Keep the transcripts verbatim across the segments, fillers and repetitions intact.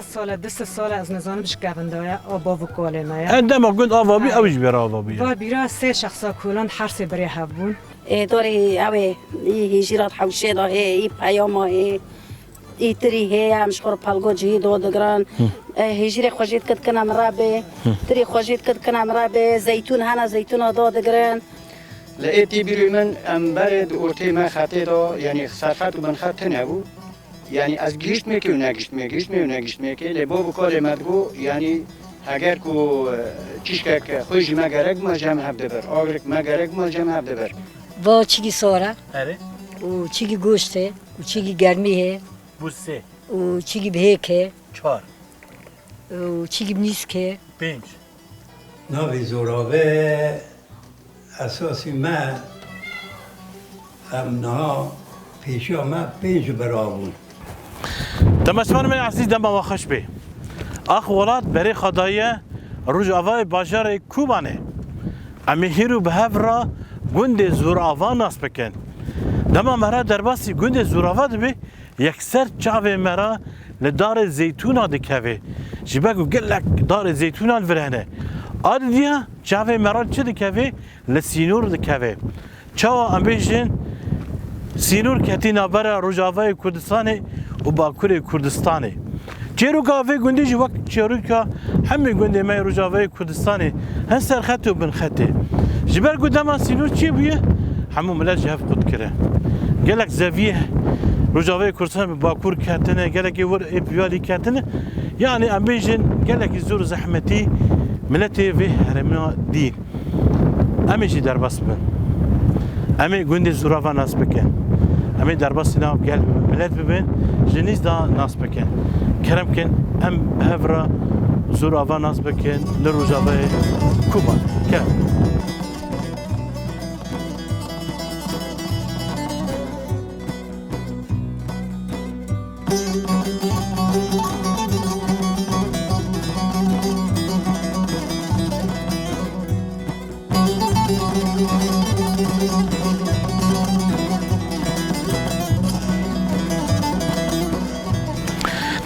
Sale, du sed sale ez nizanim ji kevin de ye, a bav û kalê me ye. Her dema gund ava bî, ew jî bera ava bûye. Va bîra sê şexsa kolan her sê birê hev bûn. Ê, dorê ew ê, î hêjîra hewşê de hê, î peyama hê, î tirî hê, em ji xwe re pelgo cihî do digirin. Hı. Ê, hêjîrê xwe jê dikir dikine min re bê, Hı. tirî xwe jê dikir dikine min re bê, zeytûn hene, zeytûna do digirin. Li êtî bîrê min em berê di ortê me xetê de, yanî serxet û binxet tune bû. Yanî ez gihiştmê kê û negihiştmê, gihiştmê û negihiştmê kê, lê bo bi kalê me digo, yanî heger ku, e, çişkek xwe jî me gerek bû, me ji hev dibir. Agirek me gerek bû, me ji hev dibir. Va çigî sor e. Erê. Û çigî goşt e. Û çigî germî hê. Bû sê. Û çigî bihêk hê. Çar. Û çigî nîsk hê. Pênc. Navê zorave esasî me, em niha pêşiya me pênc bira bûn. Temaşevanê me ezîz, dema we xweş bê. Ax welat berê xwe daye Rojavayê bajarê Kobanê. Em ê hîro bi hev re gundê Zorava nas bikin. Dema me re derbasî gundê Zorava dibe, yekser çavê me re li darê zeytûna dikeve. Ji ber ku gelek darê zeytûnan vir hene. A didiya çavê me re çi dikeve? Li sînor dikeve. Çawa em bêjin sînor ketî navbera Rojavayê Kurdistanê û Bakurê Kurdistanê. Çêroka vê gundî jî wek çêroka hemî gundê me yê Rojavayê Kurdistanê hin serxet û binxetê. Ji ber ku dema sînor çêbûye, hemû milet ji hev qut kire. Gelek zeviyê Rojavayê Kurdistanê bi Bakur ketine, gelekî wir ê piyalî ketine. Yanî em bêjin gelekî zor û zehmetî miletê vê herêmê dî. Em ê jî derbas bibin. Em ê gundê Zorava nas bikin. Em ê derbasî nav gel bibin, milet bibin, ji nîz de nas bikin. Kerem kin, em bi hev re Zorava nas bikin li Rojavayê Kobanê. Kerem.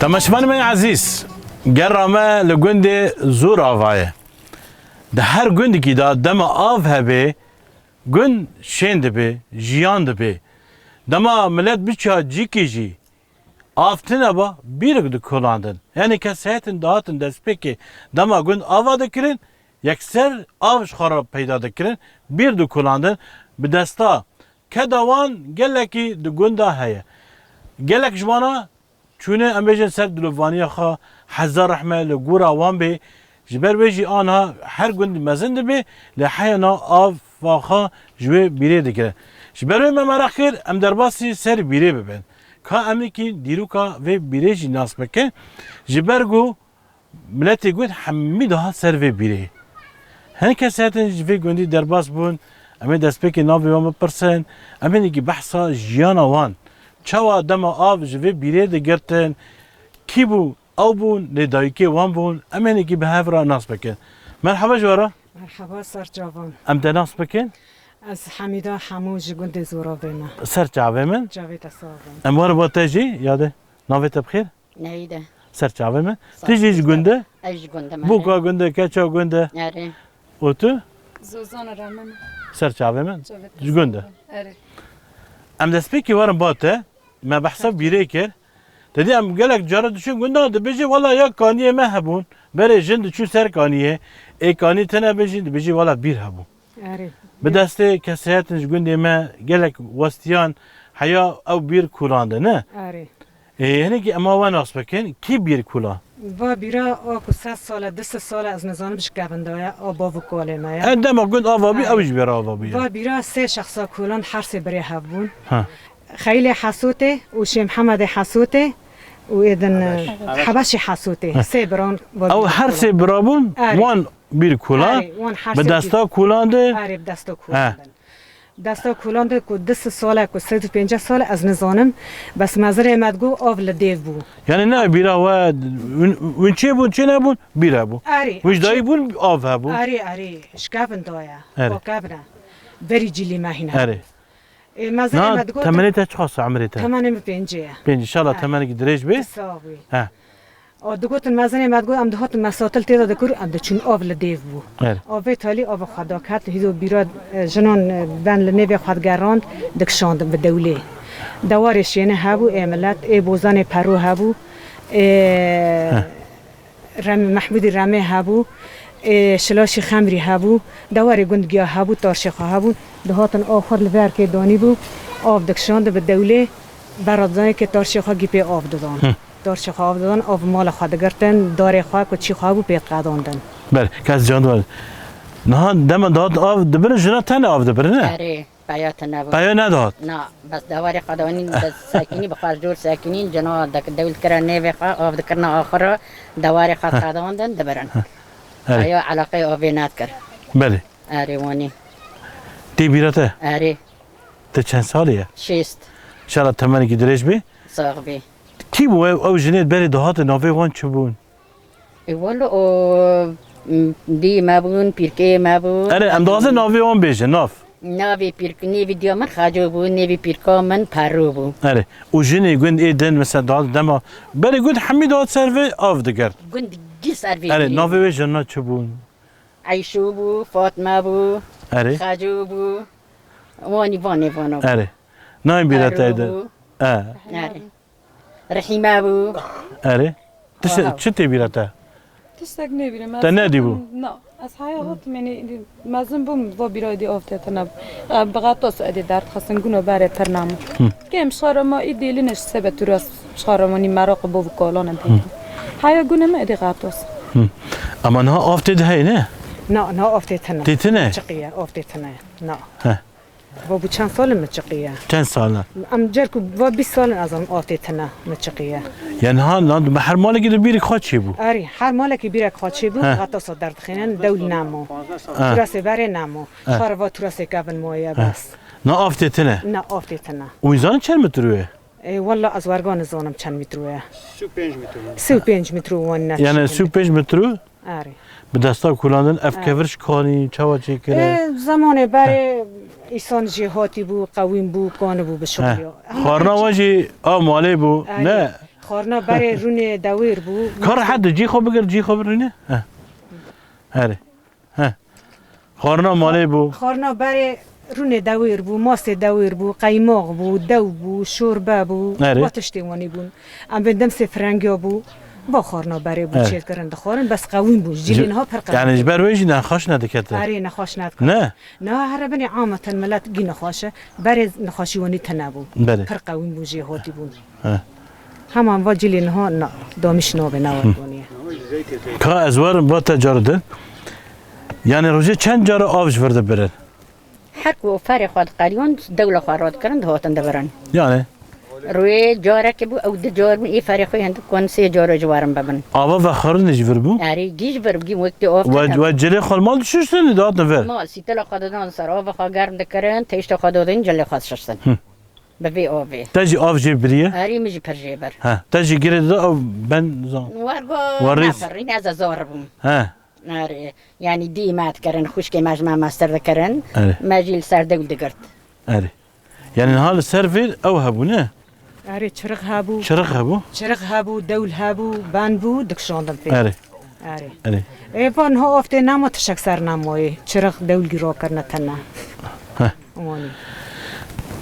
Temaşevanê me ezîz, gera me li gundê Zorava ye. Di her gundikî de dema av hebe, gund şên dibe, jiyan dibe. Dema milet biçiya cîkê jî, av tune ba, bîrik dikulandin. Yanî kesayetên dihatin destpêkê dema gund ava dikirin, yekser av ji xwe re peyda dikirin, bîr dikulandin. Bi desta keda wan gelekî di gunda heye. Gelek ji wana çûne, em bêjin, ser dilovaniya xwe, heza rehme li gora wan bê. Ji ber wê jî aniha her gund mezin dibe, lê heya nav ava xwe ji wê bîrê digire. Ji ber wê me meraq kir, em derbasî ser bîrê bibin. Ka em êkî dîroka vê bîrê jî nas bikin. Ji ber ku miletê gund hemî dihat ser vê bîrê. Hin kes hetin ji vê gundî derbas bûn, em ê destpêkê navê wan bipirsin, em ê nîkî behsa jiyana wan. Çawa dema av ji vê bîrê digirtin, kî bû, ew bûn, lê dayikê wan bûn, em ê nîkî bi hev re nas bikin. Merhaba ji we re. Merhaba, ser çavan. Em te nas bikin? Ez Hemîda Hemû ji gundê Zoravê me. Ser çavê min. Çavê te sax bin. Em were bo te jî, yade. Navê te bi xêr? Neyde. Ser çavê min. Sağ ol. Tu jî ji gund e? Ez ji gund e, Boka gund e, keça gund e? Erê. Û tu? Zozana Remin. Ser çavê min. Çavê te. Ji gund e. Erê. Em destpêkê werin ba te. Me behsa bîrê kir. Te dî em gelek cara diçin gunda, dibêjî, wela ya kaniyê me hebûn. Berê jin diçû ser kaniyê. Ê kanî tune bin jî, dibêjî, wela bîr hebû. Erê. Bi destê keseyetin ji gundê me gelek westiyan heya ew bîr kulandine. Erê. Ê, hinekî ema we nas bikin, kî bîr kula? Va bîra a ku sed sal e, du sed sal e, ez nizanim ji kevin de ye, a bav û kalê me ye. Her dema gund ava bî, ew jî bê re ava bûye. Va bîra sê şexsa kulan her sê birê hev bûn. Ha. Xeylê Hesûtê û Şêx Mihemedê Hesûtê û êdin, Hebeş. Hebeşê Hesûtê. Ha. Sê biran va bîra kulan. Ew her sê bira bûn, wan bîr kulan. Erê, wan her sê bîr. Bi desta kulan de. Erê, bi desta kulan de. Desta kulan de ku du sed sal e, ku sed û pêncî sal e, ez nizanim. Bes mezirê me digo av li dêv bû. Yani ne bîra we, win, win çê bûn, çê nebûn, bîr hebû. Erê, win ji dayî bûn, av hebû. Erê, erê, ji kevin daye. Erê. O kevin e. Berî cîlî me hîne. Erê. Ê, mezirê me digo. Temenê te çiqas e, emrê te? Temenê min pêncî ye. Pêncî, inşallah temenekî dirêj bê. Sağ ol. He. A digotin mezinê me digot, em dihatin mesatil tê de dikir, em diçûn av li dêv bû. Evet. Avê talî ava xwe daket, hîzo bîra, e, jinan, e, ben li nêvê xwe digerand, dikişandin bi dewlê. Dewarê şêne hebû, ê milet, ê bozanê perû hebû, ê Heh. Rem-, Mehmûdî Remê hebû, ê Şilaşî Xemrî hebû, dewarê gund giya hebû, tarşê xwe hebûn, dihatin av xwe li verkê danî bû, av dikişandin bi dewlê, berra dizanê ke tarşê xwe gî pê av didan. Hı. Tarşê xwe av didan, av mala xwe digirtin, darê xwe ku çî xwe hebû pê qedandin. Belê, kes can dibe. Niha dema dihat av dibirin, jina tenê av dibirin, ne? Erê. Peya tune bû. Peya nedihat? Na, bes dewarê xwe danîn, bes sekinî, bi xwe jor sekinîn, cina dek-, dewl dikira nêvê xwe, av dikirina axir re, dewarê xwe qedandin, dibirin. Erê. Peya eleqeyê avê nedikir. Belê. Erê, wanî. Tê bîra te? Erê. Te çend salî ye? Şêst. Înşallah temenekî dirêj bê. Sax bî. Kî bû ew, ew jinê berê dihatin, navê wan çi bûn? E, wele o, m, dî me bûn, pîrkê me bûn. Erê, em dixwazin navê wan bêje, nav. Navê pîrk-, nêvî diya min Xeco bû, nêvî pîrka min Perro bû. Erê, û jinê gund ê din, mesela, da-, dema berê gund hemî dihat ser vê av digirt. Gund gî ser vê Erê, girî. Navê wê jina çi bûn? Eyşo bû, Fatme bû, Erê. Xeco bû. Wanî vanê vana bû. Erê. Nayên bîra Perro te de. Bû. E. Erê. Rehîme bû. Erê. Tişt-, Aha. Çi tê bîra te? Tiştek nêbîrim. Te nedîbû? Na. Ez heya hatim, yanî, mezin bûm, va bîra êdî av tê tune. E, bi xeta Suedê derdixistin, guna berê pir nam. Hı. Kêm şara ma î dêlîne ji sebe turas şara ma nî meraq bo bi kalan em pêkin. Heya guna me êdî xetas. Hı. Ama niha av tê de heye, ne? Na, na, av tê tune. Tê tune? Çiqiye, av tê tune. Na. He. Va bû çend sal in min çiqiye. Çend sal in? Em cer ku va bîst sal in ez zanim av tê tune min çiqiye. Yani ha, lan, me her malekî de bîrek xwe çêbû. Erê, her malekî bîrek xwe çêbû, He. Xetasa derdixînin, dewl nemo. He. Turasê berê nemo. He. Xwe re va turasê kevin moye He. Bes. Na av tê tune? Na av tê tune. Û zanin çend metre ye? E, walla ez werga nizanim çend metre ye. Sî û pênc metre. Sî û pênc metre wan ne Yani çiqiye. Sî û pênc metre? Erê. Bi desta kulandin ev Erê. Kevir ji kanî çawa çêkire? Ê, zemanê berê îsan jêhatî bû, qewîn bû, kanibû bi şixulî. He. Hema Xwarina hemî we jî a malê bû, Erê. Ne? Xwarina berê rûnê dewêr bû. Kar Mastê hedi cî xwe bigir, cî xwe birûne? He. Erê. He. Xwarina malê bû. Xwarina berê rûnê dewêr bû, mastê dewêr bû, qeymax bû, dew bû, şorbe bû, Erê. Wa tiştê wanî bûn. Em bên demsê firengiya bû, va xwarina berê bû, Erê. Çêdikirin dixwarin, bes qewîn bû. Ji cîlê niha pir qewîn. Yani ji ber wê jî nexweş nedikete. Erê, nexweş nedikete. Ne? Niha here binê amatin milet gî nexweş e. Berê nexweşî wanî tune bû. Berê. Pir qewîn bû, jêhatî bûn. He. Heman va cîlê niha na, damîş nabe, ne wek wanî ye. Ka ez werim va te caridin. Yani rojê çend cara av ji vir dibirin? Her ku ferê xwe diqeriyon, dewla xwe radikirin, dihatin dibirin. Yani? Rûyê carekê bû, ew du car bûn, ê ferê xwe hindik kon sê cara ji werin bibin. Ava vexwarinê ji vir bû? Erê, gî ji vir bû, gî wek tê av We, tune. We cilê xwe li mal dişuştin, dihatin vir? Mal, sîtela xwe didan ser, ava xwe germ dikirin, têşta xwe dodin, cilê xwe dişuştin. Hı. Bi vê avê. Te jî av jê biriye? Erê, min jî pir jê bir. He, te jî girê dida ew ben zan. Wergo Werîs. Nefirîn, ez zor bûm. He. Erê, yanî dî me dikirin, xwişkê me ji me mestir dikirin. Erê. Me jî li ser dew digirt. Erê. Yanî niha li ser vê ew hebû, ne? Erê, çirix hebû. Çirix hebû? Çirix hebû, dewl hebû, ben bû, dikişandin pê. Erê. Erê. Erê. Ê, van ha aftê nema tişek ser nemayê. Çirix dewl gî rakirine tene. Heh. Wanî.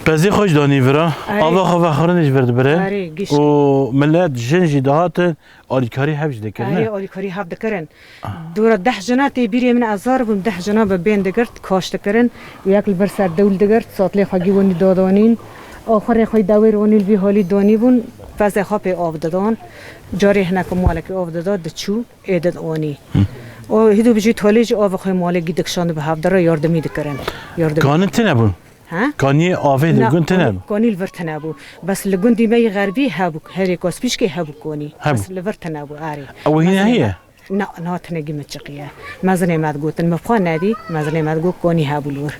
Pezê xwe ji danî vira. Erê. Ava xwe vexwarinê ji vir dibire. Erê, gişt. Û millet, jin jî dihatin, alîkarî hev jî dikirin, ne? Erê, alîkarî hev dikirin. Ah. Dora deh jina tê bîrê min ez zar bûm, deh jina bi bên digirt, kaş dikirin. Û yek li vir ser dewl digirt, satlê xwe gî wanî dadanîn. Axirê xwe dewêr wanî li vî halî danî bûn, pezê xwe pê av didan. Carê hinek malekî av dida, diçû. Ê did anî. Hı. O hîdû bijî tolê jî ava xwe malê gî dikişand bi hevdira yardimî dikirin. Yardim. Kanî tine bûn? Ha? Kaniyê avê li Na, gund tine kanî, bûn? Kanî li vir tine bû. Bes li gundî me yê xerbî hebû, herê Kaspîşkê hebû kanî. Hebû. Bes li vir tine bû, erê. Ew hîne heye? Na, na tine gî min çiqiye. Mezinê me digotin, min xwe nedî, mezinê me digot kanî hebû li wir.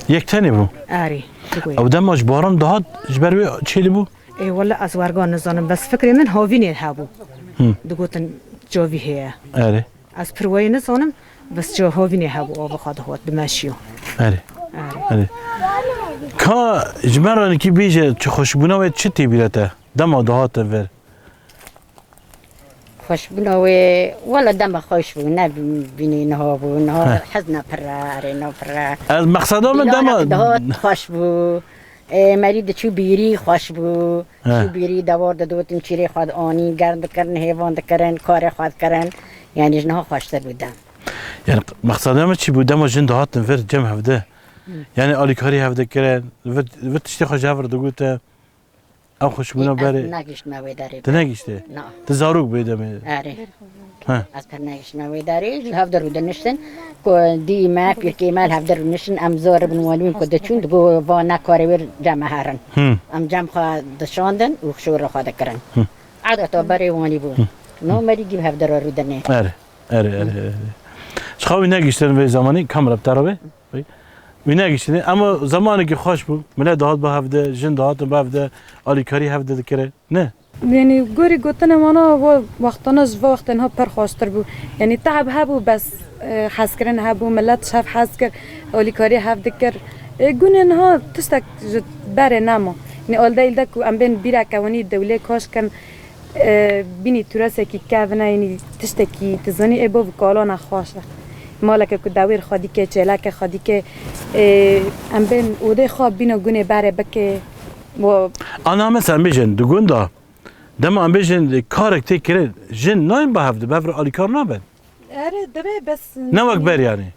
Yek tenê bû? Erê, digo. Ew dema ji baran dihat, ji ber wê çêlî bû? Ê, wele ez werga nizanim, bes fikrê min havînê hebû. Hı. Digotin cavî heye. Erê. Ez pir wayê nizanim, bes ca havînê hebû, ava xwe dihat, dimeşiyo. Erê. Erê. Erê. Ka ji me re nikî bêje, çi xweşbûna wê çi tê bîra te? Dema dihate vir. Xweşbûna wê, wela dema xweş bû, ne bînî niha bû, niha Heh. hezna pir e, erê niha pir e. Ez mexseda min dema Bîlanek dihat xweş bû. E, merî diçû bîrî xweş bû. Heh. Çû bîrî dewar didotin, çîrê xwe dianîn, germ dikirin, hêvan dikirin, karê xwe dikirin. Yanî ji niha xweştir bû dem. Yani mexseda min çi bû, dema jin dihatin vir cem hevde. Hı. Yani alîkarî hevde kirin, vir, vir tiştê xwe ji hev re digotin. Ew xweşbûna Ez berê. negihiştime wê derê. Tu negihiştî? Na. Tu zarok bûyî demê. Erê. Ha. Ez pir negihiştime wê derê. Ji hev de rûdiniştin. Ku dî me, pîrkê me li hev de rûniştin. Em zor bin welîn ku diçûn, digo va ne karê wê cem me herin. Hı. Em cem xwe dişandin û şor xwe dikirin. Hı. Adeta berê wanî bû. Hı. No merî dî bi hev de re rûdinê. Erê. Erê, erê, erê. Ji xwe wî negihiştin vê zemanî, kamera bi te re be? Wî negihiştinê, ema zemanekî xweş bû. Milet dihat bi hev de, jin dihatin bi hev de, alîkarî hev de dikire. Ne? Yanî gorî gotinê wana wa wextana ji va wextê niha pir xweştir bû. Yanî tehb hebû, bes, e, hezkirin hebû, milet ji hev hez kir, alîkarî hev dikir. E, gunê niha tiştek ji berê nema. Yanî aldeyî de ku em bên bîreke winî dewlê kaş kin, E, bînî tûresekî kevin e, yanî tiştekî, tu zanî, ê bo bi kalana xweş e. Maleke ku dewêr xwe dike, çêleke xwe dike, e, em bên odê xwe bîna gunê berê bike. Wa Ana mesela em bêjin di gund de, dema em bêjin karek tê kirin, jin nayên bi hev de, bi hev re alîkar nabin. Erê, divê bes Ne wek ber yani.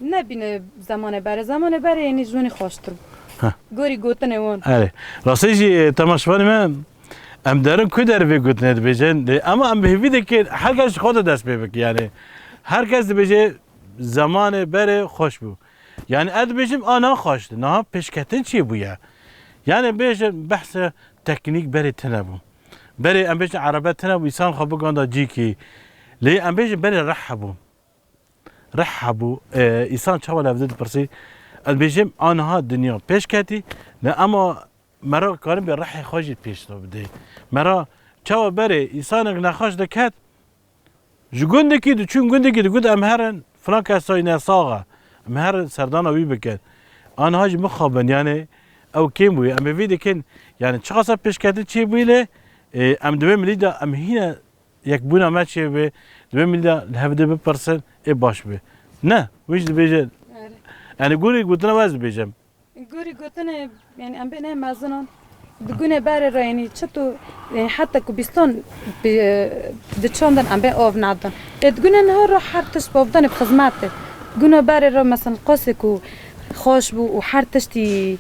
Nebîne zamanê berê. Zamanê berê yanî ji winî xweştir bû. Heh. Gorî gotinê wan. Erê. Rastî jî temaşevanê me, em derin ku der vê gotinê dibêjin. Lê ema em bi hêvî dikin, her kes ji xwe de dest pê bike. Yani her kes dibêje zamanê berê xweş bû. Yani ez dibêjim a niha xweş di. Niha pêşketin çê bûye. Yani bêjin behse teknîk berê tune bû. Berê em bêjin erebe tune bû, însan xwe biganda cîkî. Lê em bêjin berê reh hebû. Reh hebû, e, însan çawa li hevdê dipirsî? Ez dibêjim, aniha dinya pêş ketî, ne ema mera karin bê rehê xwe jî pêş de bidê. Mera çawa berê însanek nexweş diket, ji gundekî diçûn gundekî digot, em herin, filan kes sayî ne sax e, em herin serdana wî bikin. Aniha jî mixabin, yani ew kêm bûye. Em ê vî dikin, yani çiqasa pêşketin çêbûyî lê, e, em di vê milî de em hîne yekbûna me çêbe, divê milî de li hevdê bipirsin, ê baş be. Ne, wî jî dibêje. Erê. Yani gorî gotina we ez dibêjim. Gorî gotinê, yani em bê ne mezinan, di gunê berê re, yani çito, yani heta ku bîstan bi, diçandin em bê av nadin. Ê di gunê niha re her tişt bavdanê bi xizmet e. Guna berê re mesela qasê ku xweş bû û her tiştî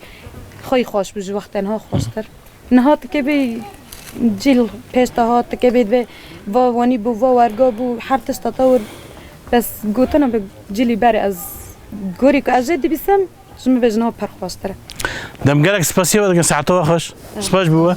xwe xweş bû ji wextê niha xweştir. Niha tikê bê cîl pêş de hat, tikê bê divê va wanî bû, va werga bû, her tişta tewr. Bes gotina bi cîlî berê ez gorî ku ez jê dibîsim, ji min bêjin niha pir xweştir e. Dem gelek spasiya we dikin, saeta we xweş. Spas ji bo we.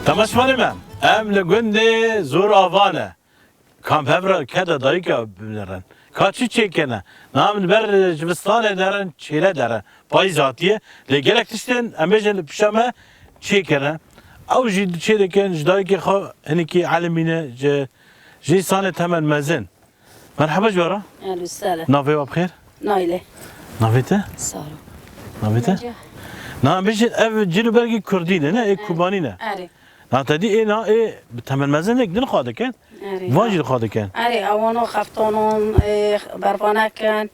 Temaşevanê me, em li gundê Zor Ava ne. Ka em hev re keda dayika binêrin. Ka çi çêkirine? Niha em li ber zivistanê derin, çêle derin. Payîz hatiye. Lê gelek tiştên em bêjin li pişa me çêkirine. Ew jî çê dikin, ji dayikê xwe hinekî elimîne, ji, ji însanê temen mezin. Merheba ji we re. Ehlû sele. Navê we bi xêr? Nayle. Navê te? Saro. Navê te? Naciye. Na, em bêjin ev cil û bergê kurdî ne, ne? Ê Erê. Kubanî ne? Erê. Na, te dî ê na, ê bi temen mezinek din xwe dikin. Erê. Van jî xwe dikin. Erê, ewan o xeftanan, ê, bervanekin,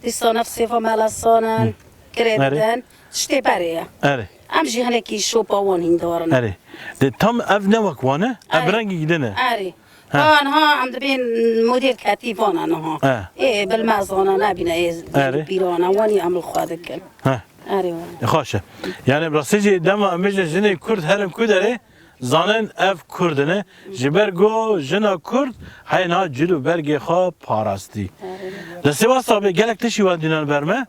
dîsa nefsê xwe melesanin, Hı. kirê Erê. didin, tiştê berê ye. Erê. Em jî hinekî şopa wan hîn darin. Erê. De tam ev ne wek wan e? Ev Erê. rengekî din e. Erê. Ha. Ha, niha em dibên model ketî vana niha. Ha. Ê, bilmezana nebîne, ê, Erê. pîrana wanî em li xwe dikin. Ha. Erê, wala. E, xweş e. Yani, bi rastî jî dema em bêjin jinê Kurd herin ku derê, zanin ev Kurd ne. Ji ber ku jina Kurd heyna cil û bergê xwe parastî. Erê. Destê we sax be, gelek tiştî wan dînan ber me.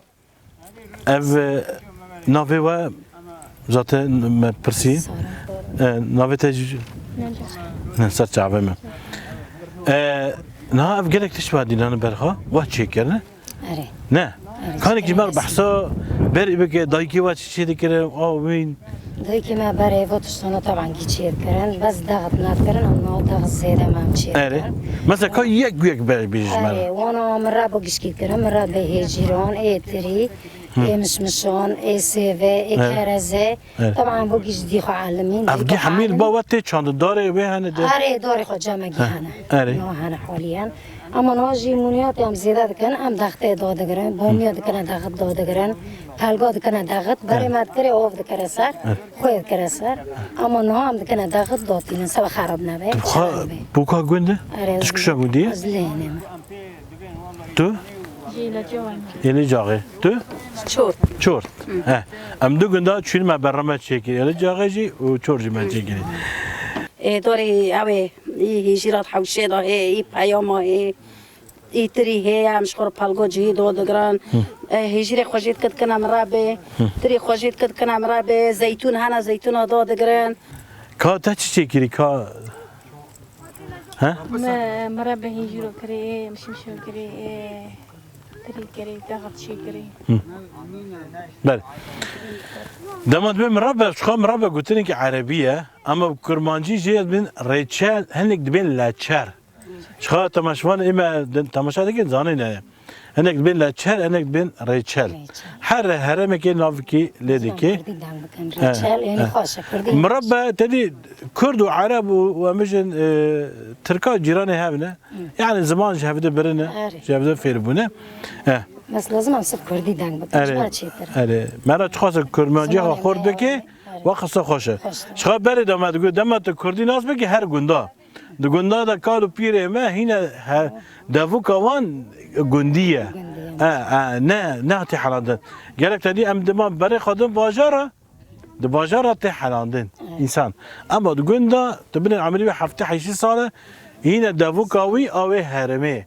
Ev, e, navê we zaten me pirsî. Sara. E, navê te jî? Naciye. Ne, ser çavê me. E, Niha ev gelek tişt ve dînanî berxa, we çêkirine? Erê. Ne? Erê, Kanik ji me çêkirine behsa berî bike, dayikê we çi çê dikire, a wîn? Dayikê me berê evo tiştana taban gî çê dikirin, bes daxit nadikirin, em niha daxit zêde me em çê Erê. dikirin. Mesela ka yek yek ber bêjî ji me re. Erê, wana min re bo gişkî dikirin, min re bê hêcîran, ê tirî, ê mişmişan, ê sêve, ê Erê. kereze. Erê. Taban bo gî ji dî xwe elimîn, Ev dî gî xwe hemî li elimîn. ba we tê çandin, darê wê hene de. Erê, darê xwe cemegî Heh, hene. erê. No hene haliyen. Ama no jî mûniyatê em zêde dikin, em dextê dadigirin, bomiya dikine dexit dadigirin, pelga dikine dexit, berê Erê. me dikirê av dikire ser, Erê. xwê dikire ser. Ama no em dikine dexit datînin, seba xerab nebe, Xwe çereb be. boka gund e? Erê, Tişkişa gundî ye? ez lê hênê me. Tu? Jî lê cawê me. Êlî caxê. Tu? Çort. Çort. He. Em du gunda çûn me berre me çêkir. Êlî caxê jî û çort jî me çêkir. Ê dorî ew ê, î hîjîrat hewşê da hê, î peyama hê, î tirî hê, em ji xwe re pelgo cihî do digirin. Ê hîjîrê xwe jî dikit kine min re bê. Tirî xwe jî dikit kine min re bê. Zeytûn hene, zeytûna do digirin. Ka te çi çêkirî ka? He? Me, me re bê hîjîro kirî, ê mişmişo kirî, ê tirî kirî, daxit çî kirî. Hı. Belê. Dema dibê mirabe, çiqa mirabe gotinekî erebî ye, ama bi kurmancî jê dibên rêçel, hinek dibên leçer. Çiqa temaşevan ê me din temaşe dikin, zanîne. Hinek dibên leçer, hinek dibên rêçel. Rêçel. Her heremekê navekî lê dike. Kurdî deng bikin. He, Rêçel, yani he. xweş e, Kurdî. Mirabe, te dî Kurd û Ereb û, û em bijin, e, Tirka cîranê hev ne. Yani ziman ji hevde birine, Erê. ji hevde fêr bûne. Eh. Bes lazim em sif Kurdî deng bikin. Erê. Ji me çêtir. Erê. Me re çiqas Kurmancî xwe Zimanê xort me bike, erê. wa qisa xweş e. Xweş e. Çiqa berê de me digot, dema tu Kurdî nas bike her gunda. Di gunda de kal û pîrê me hîne he, devuka wan gundî ye. Gundî ye. E, e, ne, ne hatî helandin. Gerek te dî em dema berê xwe din bajara, Di bajara tê helandin Evet. însan. Ema di gund de tu binê emirî wê heftê heştê sal e, yine devuka wî a wê herêmê.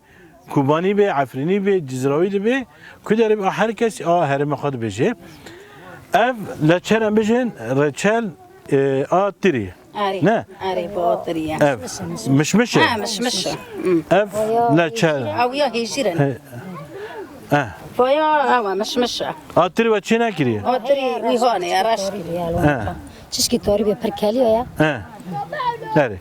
Kubanî bê, Efrînî bê, Cizrawî de bê, ku derê bê, a her kes a herêmê xwe dibêje. Ev leçer em bijin, reçel, e, a tirî. Arê. Ne? Arê, bi a tirî ye. Ev mişmiş e. Ha, mişmiş e. Hmm. Ev leçer. Ew ya hêjîr in. He. Eh. Vaya, ewa, mişmiş e. A tirî we çê nekiriye? A tirî wî hanê, ya reş kiriye. Eh. Çişkî tarî bê pir keliya ya. Eh. Erê.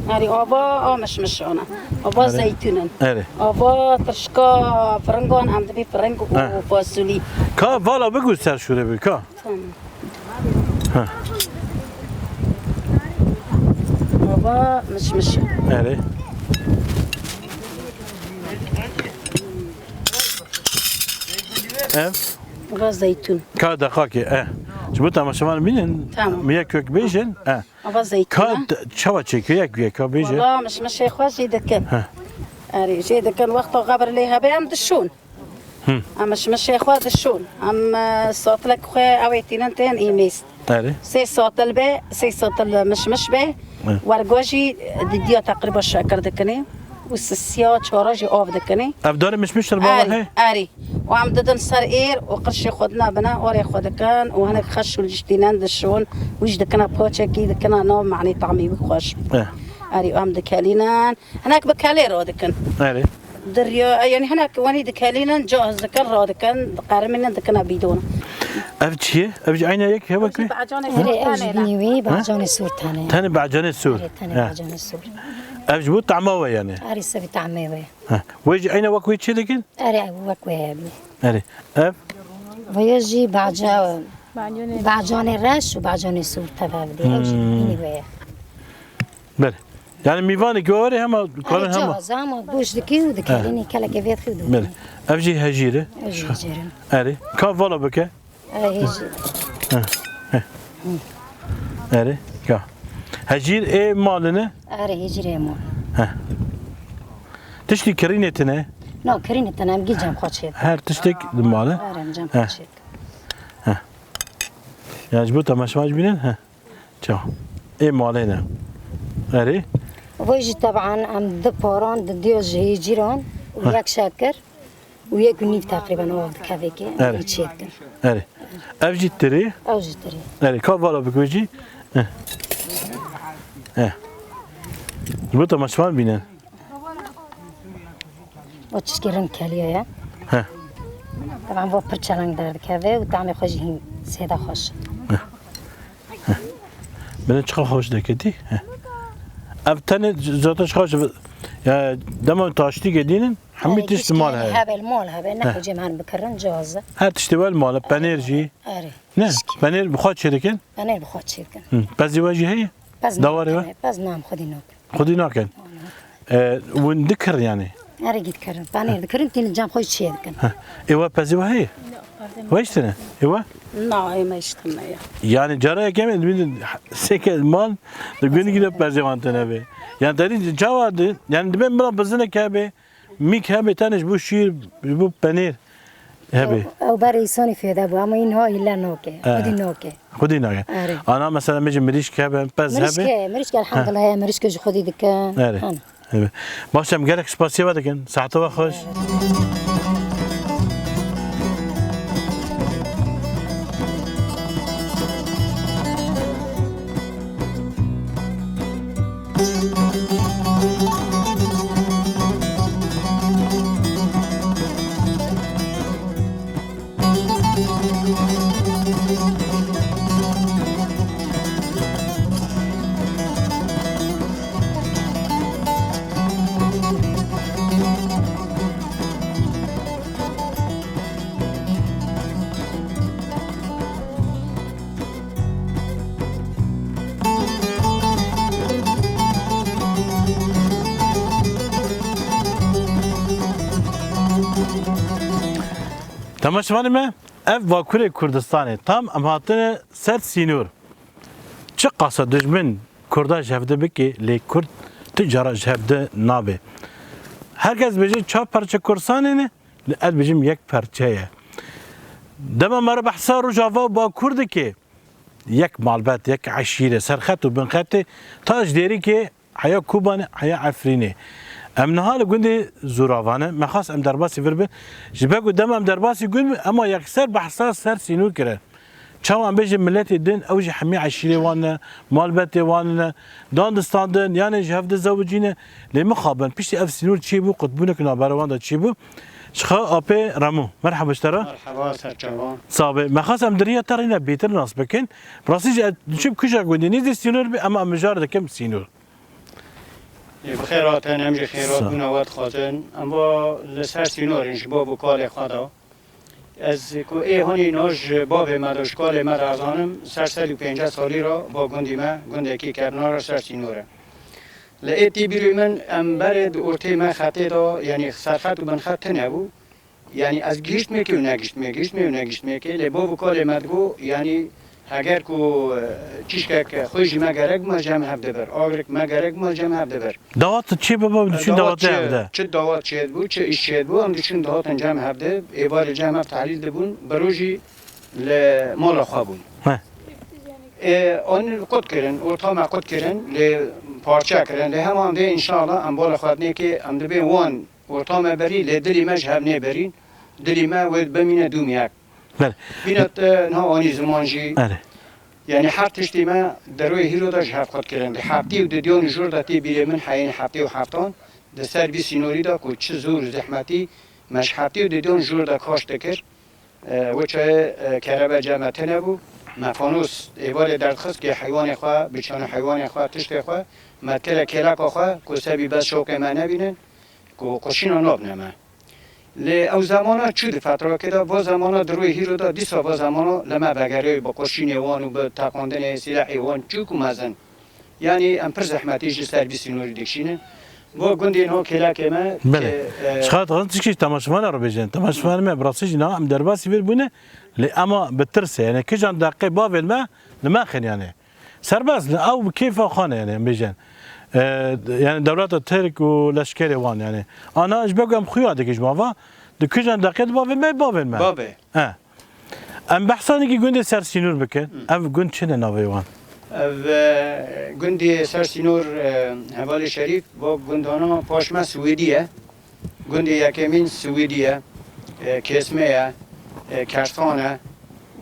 Erê, ava, a mişmiş ana. Ava Erê. zeytûn in. Erê. Ava tirşka firingan, em dibî firing û Eh. fasulî. Ka vala bigu ser şûrê bî, ka. Tamam. Ha. Ava mişmiş. Erê. Ev? Ava zeytûn. Ka deqakê, eh. Ji bo temaşevan bînin, Tamam. mi yek wek bêjin, eh. Ava zeytûn. Ka e. t-, çawa çêkir, yek, yek, ka bêje. Wala mişmişê xwe jê dikin. Heh. Erê, jê dikin, wexta xebir lê hebe em dişûn. Hı. Em mişmişê xwe dişûn. Em, e, satilek xwe ew ê tînin tên îmêst. Erê. Sê satil be, sê satil mişmiş be. Hı. Wergo jî didiya teqrîba şekir dikinê. Û sisiya çara jî av dikinê. Ev darê mişmiş tir bava Erê, he? erê. Û em didin ser êr û qirşê xwe dina bine, orê xwe dikin û hinek xeş û ji tînin dişûn. Wî jî dikine poçekî, dikine nav, manî tamî wî xweş. Eh. Erê, em dikelînin. Hinek bi kelê radikin. Erê. Diriya, yani hinek wenî dikelînin, cahz dikin, radikin, diqerimînin, dikine bîdona. Ev çi ye? Ev jî eyna yek heva Ev jî kê? bacanê Erê, sor ev jî tenê ne? bînî wî, bacanê sor tenê. Tenê bacanê sor. Erê, tenê He. bacanê sor. Ev ji bo tahma we yani. Erê, sebî tahmê wê. He. Wê jî eyna wek wê çê dikin? Erê, wek wê hebî. Erê. Ev? Wê jî baca, Bacanê bacanê reş û bacanê sor tevevdî. Ev jî Hmm. bînî wê ye. Belê. Yani mîvanê ku were hema karin Erê, hema. cihaz ama goş dikî û dikelînî, kelekê vê dixî û Belê. dikî. Ev jî hejîr e. Ev jî hejîr in. Erê. Ka vala bike. Erê, hejîr. He. He. Erê. Ka. Hejîr ê malin e. Erê, hejîr ê mal. He. Tiştî kirînê tine. No, kirînê tine, em gî cem xwe çêt. Her tiştek di mal e. Erê, em cem He. xwe çêt. He. Yani ji bo temaşevan jî bînin, he. Ça. Ê malê ne. Erê. Vay jî teban em di paran, di diyo ji hêcîran û Heh. yek şekir û yek û nîv teqrîben av dikevê ki. Erê. Em çê dikin. Erê. Ev jî tirî. Ew jî tirî. Erê. Ka vala bik wê jî. Eh. Eh. Ji bo temaşevan bînin. O çişkî rind keliye ye. He. Teban vo pir çeleng derdikeve û tamê xwe jî hîn sêde xweş. Bine çiqa xweş deketî. He. Ev tenê zaten çiqa xweş. Ya dema taştî gedînin, hemî Erê, tişt giştî mal heye. Hebe li mal hebe, ne He. Xwecê em herin bikirin, cihaz e. Her tiştê wel mal e, penêr jî. Erê. Ne? Giştî. Penêr bi xwe çê dikin? Penêr bi xwe çê dikin. Hı. Pezî we jî heye? Pez Dawarê we? Pez nam xwedî nakin. Xwedî nakin. E, hûn dikirin yani? Erê gî dikirin. Panêr dikirin, tînin cem xwe çiye dikin. Heh. Ê we pezî we heye? We işte ne? Ê we? Na, ê me işte ne ya. Yani cara yekem edin seke mal de günü gidip pezî wan tene be. Yani dedi çawa de, yani dibe bira bizine ke be, mik hebe tane bu şîr, bu penir. Hebê. Ew, ew berê îsonî fêde bû, ama înha hîle noke, Eh. Xwedî noke. Xwedî nake. Erê. Ana mesela mêjî mirîşk hebe, pez Mirîşk hebe. He, mirîşk elhamdulillah heye, mirîşk ji xwedî dike. Erê. Ana. Hebê. Baş em gelek spasiye we dikin. Saete we xweş. Temaşevanê me, ev Bakurê Kurdistanê, tam em hatine ser sînor. Çiqasa dijmin Kurda ji hevde bike, lê Kurd tu cara ji hevde nabe. Herkes bêje çar perçe Kurdistanê ne, lê ez bêjim yek perçe ye. Dema me re behsa Rojava û Bakur dike, yek malbet, yek eşîre, serxet û binxetê, ta ji Dêrikê heya Kobanê, heya Efrînê. Em niha li gundê Zoravan e, me xwest em derbasî vir bin. Ji ber ku dema em derbasî gund bin, ema yekser behsa ser sînor kirin. Çawa em bêjin miletê din, ew jî hemî eşîrê wan ne, malbetê wan ne, dan distandin, yanê ji hev dizewicîne. Lê mixabin, piştî ev sînor çêbû, qutbûnek navbera wan de çêbû. Ji xwe apê Remo. Merhaba ji te re. Merhaba, serçavan. Sabe. Me xwest em di riya te re yine bêtir nas bikin. Bi rastî jî ez diçim kuja gundî nêzî sînor bî, ema em mijar dikim sînor. Ê, bi xêr hatin, em jî xêr Sa- hatbûna we dixwazin. Em va li ser sînor in ji bo bû kalê xwe de. Ez ku ê honî no ji bavê me de, ji kalê me de ez zanim, ser sed û pênceh salî re bo gundî me, gundekî Kebnar e, ser sînor e. Li ê tî bîrî min, em berê di ortê me xetê de, yanî serxet û binxet tune bû. Yanî ez gihiştmekê û negihiştmê, gihiştmê û negihiştmekê, lê bav û kalê me digo, yanî heger ku, e, çîşkek xwe jî me gerek bû, me ji hem hev dibir. Agirek me gerek bû, me ji hem hev dibir. Dawat çi bibe, diçin dawatê hev de? Çi dawat çêdibû, çi îş çêdibû, em diçin dihatin cem hev de, êvarê cem hev tehlîl dibûn, bi rojî li mala xwe bûn. He. Ê, an qut kirin, orta me qut kirin, lê parçe kirin, lê heman dê înşallah em bala xwe dinê ke em dibê wan orta me berî, lê dilî me ji hev nêberîn, dilî me wê bimîne dûmiyek. Bele. Bîne te niha anî ziman jî. Bele. Yanî her tiştî me derwê hîro de ji hev qut kirin. Di heftê û didiyan jor de tê bîrê min heyên heftê û heftan, di ser vî sînorî de ku çi zor û zehmetî me ji heftê û didiyan jor de kaş dikir. E, weçayê, e, kerebe cem me tune bû. Me fanos êvarê derdxist ke heywanê xwe, biçano heywanê xwe, tiştê xwe, me dikire kêleka xwe, ku sebî bes şokê me nebînin, ku qurşîna nabine me. Lê ew zemana çû di fetrakê de, va zemana di rûyê hîro de, dîsa va zemana li me vegerê bi qurşînê wan û bi teqandinê sîlehê wan çûk û mezin. Yanî em pir zehmetî ji ser vî sînorî dikişînin. Bo gundên ho kêlekê me Belê. Ke, e, Çiqas dixwazin tişkî ji temaşevanê re bêjin. Temaşevanê me bi rastî jî niha em derbasî vir bûne, lê ema bi tirsê, yanî kijan deqê bavên me li me xin yanî. Serbest ne, ew bi kêfa xwe ne yanî em bêjin. E, yanî dewleta Tirk û leşkerê wan yanî. Ana ji ber ku em xuya dikin ji mava, di kijan deqê di bavên me, bavên me. Bavê. He. Em behsa nekî gundê ser sînor bikin. Hı. Ev gund çi ne navê wan? Ev, e, gundê ser sînor, e, hevalê Şerîf, bo gundana paş me Swêdî ye. Gundê yekemîn Swêdî ye. E, Kesme ye. E, Kersan e.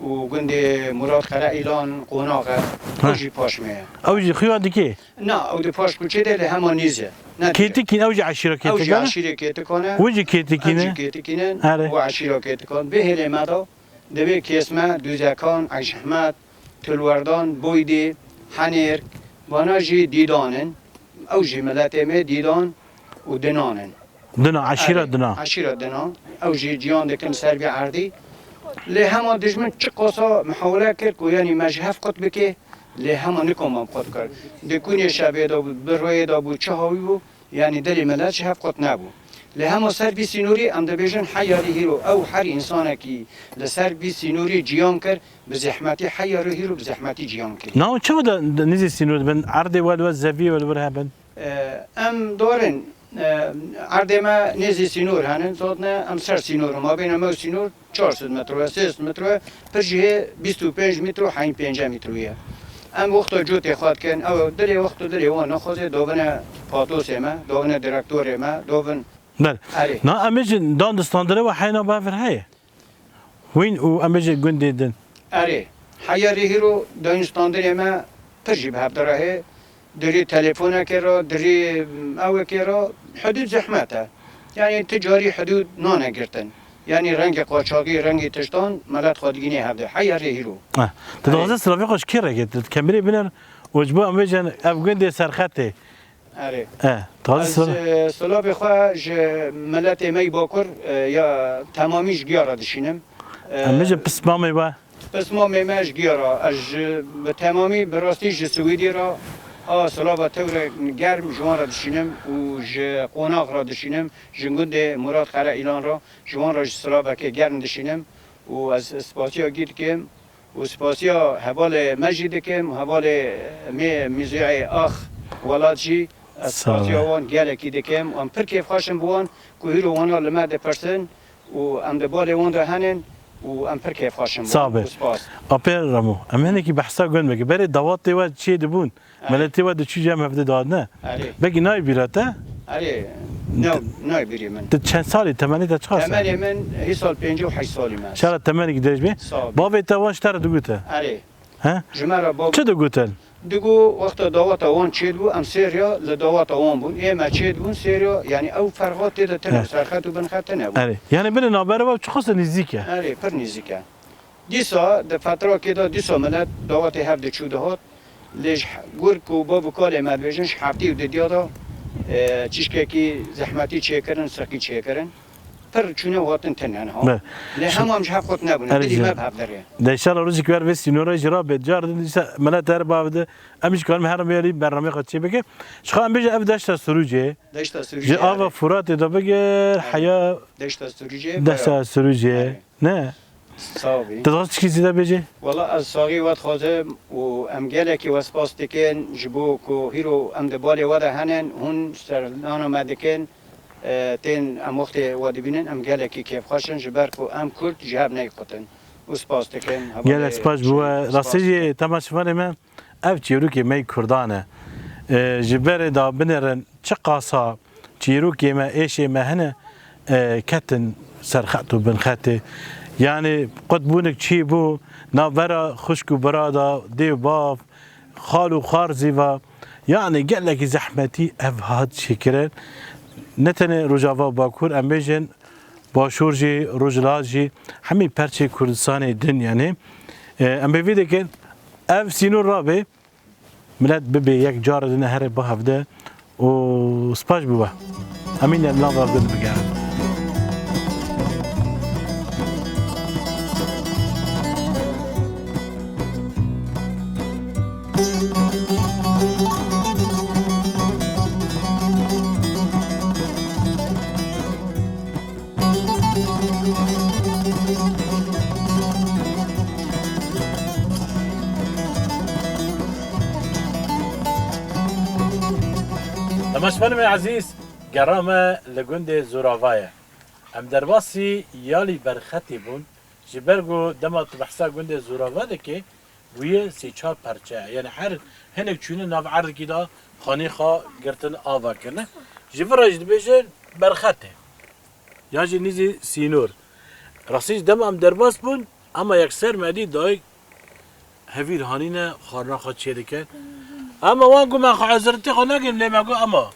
û gundê Murat Qereîlan qonax e. Ha. Ew jî paş me ye. Ew jî xuya dikê? Na, ew di paş kuçê de lê hema nîz e. Ne dike. Kêtikîn, ew jî eşîra Ew jî Kêtikan e? Eşîrê Kêtikan e. Wî jî Kêtikîn Ew jî e? Kêtikîn in Erê. û eşîra Kêtikan. Bê hêlê me de, divê Kêsme, Dûzekan, Eşehmed, Tulwerdan, Boydê, Henêr, vana jî Dîdan in. Ew jî miletê me Dîdan û Dinan in. Dina, eşîra Erê, Dina. Eşîra Dina. Ew jî ciyan dikin ser vî erdî. Lê hema dijmin çi qasa mihawele kir ku yanî me ji hev qut bike, lê hema nikoma qut kir. Di kûnê şevê de bû, bi royê de bû, çi hawî bû, yanî dilê milet ji hev qut nebû. Lê hema ser vî sînorî em dibêjin heya rê hîro ew her însanekî li ser vî sînorî ciyan kir, bi zehmetî heya rê hîro bi zehmetî ciyan kir. Naw çawa da nizî sînor dibin? Erdê we li we zevî we li wir hebin? Em dorin, e, erdê me nêzî sînor henin, zotne em ser sînor, mabêna me û sînor çar sed metro ye, sê sed metro ye, pir jî hê bîst û pênc metro, heyîn pênce metro ye. Em wexta cotê xwe dikin, ew dilê wexta dilê wan naxwaze, dovine patosê me, dovine direktorê me, dovin. Ber. Erê. Na em ê jî dan di standire we heyna bavir heye. Wîn û em bêjin gundê din. Erê, heyarê hîro dayîn standinê me pir jî bi hev direhê. Dirî telefonekê re, dirî ewekê re, hidûd zehmet e. Yanî ti carî hidûd nane girtin. Yanî rengê qaçaxî, rengê tiştan, milet xwe digînê hevdê. Heyarê hîro. Eh, tu Erê. dixwaze silavê xwe ji kê re girt? Kemirê biner û ji bo em bêjin ev gundê serxetê. Erê. E, taze Ez, sor. e, silavê xwe ji miletê me yî Bakur, e, ya temamî ji giya re dişînim. E, Em bêjin pismamê we. Pismamê me ji giya re. Ez ji, bi temamî, bi rastî ji Swêdê re a silava tewre germ ji wan re dişînim û ji qonax re dişînim, ji gundê Murat Qereîlan re, ji wan re ji silavekê germ dişînim û ez spasiya gî dikim. û spasiya hevalê me jî dikim, hevalê me Mîzeyê Ax Welat jî ez Sağ ol. spasiya wan gelekî dikim. Em pir kêfxweş in bi wan ku hîro wana li me dipirsin û em di balê wan de henin û em pir kêfxweş in bi Sağ wan. be. Û spas. Apê Ramo, em hinekî behsa gund bikin. Berê dawatê we çê dibûn. Erê. Miletê we diçû cem hevdê dadine. Erê. Belkî nayê bîra te? Erê. Nayê bîrê min. Tu çend salî, temenê te çiqas e? Temenê min hî sal pêncî û heşt salî me. Şara temenekî dirêj bê. Sağ ol. Bavê te wan ji te re digute? Erê. He? Ji me re bav- Çi digutin? Digo wexta dawata wan çêdibû, em sêriya li dawata wan bûn. Ê me çêdibûn sêriya, yanî ew ferqa tê de tine, He. serxet û binxet tine bû. Erê. Yanî binê navbera we çiqas e nîzîk e? Erê, pir nîzîk e. Dîsa di fetrakê de dîsa milet dawetê hev diçû dihat. Lê ji he-, gur ku bav û kalê me dibêjin ji heftî û didiya de, e, çişkekî zehmetî çêkirin, seqî çêkirin. Pir çûne û hatin tune niha. Be. Lê Şi- hemam ji hev qut nebûne. Erê Dilî jî. me bi hev derê. De inşallah rojek wer vê sînora jî rabê. Car din dîsa milet her bavide. Em jî karin her mêrî bernameyê xwe çê bike. Ji xwe em bêjin ev deşta Sirûcê. Deşta Sirûcê, Ji ava erê. Furatê de bigir, Erê. heya Deşta Sirûcê, Deşta bera. Sirûcê. Erê. Ne? Sax bî. Tu dixwazî çikî zêde bêjî? Wela ez saxî we dixwazim û em gelekî we spas dikin ji bo ku hîro em di balê we de henin, hûn sernana me dikin, e, tên em wextê we dibînin, em gelekî kêfxweş in ji ber ku em Kurd ji hev neyê qutin û spas dikin. Hevalê Gelek spas ji we. Spas Rastî jî dikin. Temaşevanê me, ev çîrokê me yê Kurdan e. E, ji berê de binêrin çi qasa çîrokê me, êşê me hene, e, ketin ser xet û bin xetê. Yanî qutbûnik çî bû, navbera xwişk û bira de, dê û bav, xal û xwarzî ve. Yanî gelekî zehmetî ev hat çêkirin. Ne tenê Rojava û Bakur, em bêjin Başûr jî, Rojhilat jî, hemî perçê Kurdistanê din yanî. E, em hêvî dikin ev sînor rabe. Milet bibê yek, cara din here bi hev de û spas bi we. Em ê li nav hev de bigerin. Temaşevanê me ezîz, gera me li gundê Zûrava ye. Em derbasî Yalî Berxetê bûn. Ji ber ku dema tu behsa gundê Zûrava dikê, bûye sê çar perçe. Yanî her hinek çûne nav erdekî de xanê xwe girtin ava kirine. Ji vir re jî dibêjin Berxetê. Ya jî nîzî sînor. Rastî jî dema em derbas bûn, Ama yekser me dî dayik hevîr hanîne, xwarina xwe çêdikin. Ama wan got, me xwe ezirtê xwe negirim, lê me got, ama